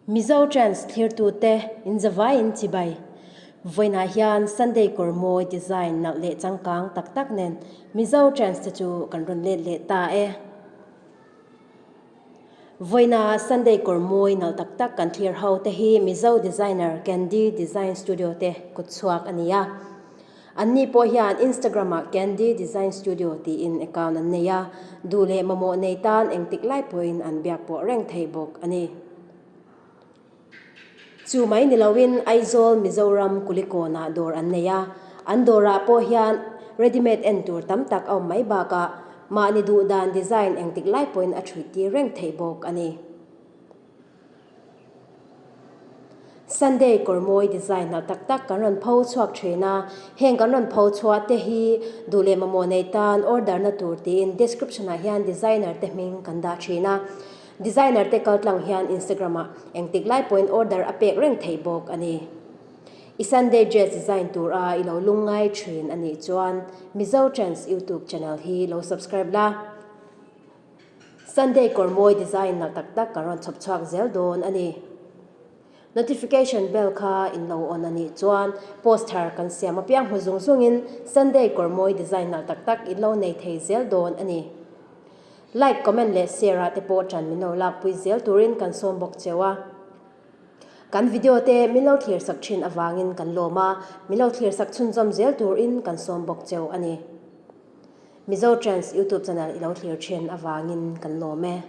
Mizo Trends thlirtute inzavaiin chibai. Vawiinah hian Sunday kawr mawi design nalh leh changkang tak tak nen Mizo Trends te chu kan rawn let leh ta e. Vawiina Sunday kawr mawi nalh tak tak kan thlir ho te hi Mizo designer Candy Design Studio te kut chhuak a ni a. Anni pawh hian Instagram ah Candy Design Studio tiin account an nei a, duh leh mamawh nei tan engtik lai pawhin an biak pawh reng thei bawk a ni. Chu mai ni loin Aizawl, Mizoram, Kulikawnah dawr an nei a, an dawrah pawh hian ready-made en tur tam tak a awm mai bakah mahni duh dan design engtik lai pawhin a chhuih tir reng theih bawk a ni. Sunday kawr mawi design nalh tak tak kan rawn pho chhuak thin a, heng kan rawn pho chhuah te hi duh leh mamawh nei tan order na tur tiin description ah hian designer te hming kan dah thin a, designer te kal tlang hian Instagram ah engtik lai pawhin order a pek reng theih bawk a ni. I Sunday dress design tur a i lo lungngai thin a nih chuan Mizo Trends YouTube channel hi lo subscribe la. Sunday kawr mawi design nalh tak tak kan rawn chhawp chhuak zel dawn a ni. Notification bell kha in lo on a nih chuan post thar kan siam apiang hmu zung zungin Sunday kawr mawi design nalh tak tak in lo nei thei zel dawn a ni. Like, comment leh share ah te pawh ṭan min lo lakpui zel turin kan sawm bawk cheu a. Kan video te min lo thlir sak ṭhin avangin kan lawm a, min lo thlir sak chhunzawm zel turin kan sawm bawk cheu a ni. Mizo Trends YouTube channel i lo thlir thin avangin kan lawm e.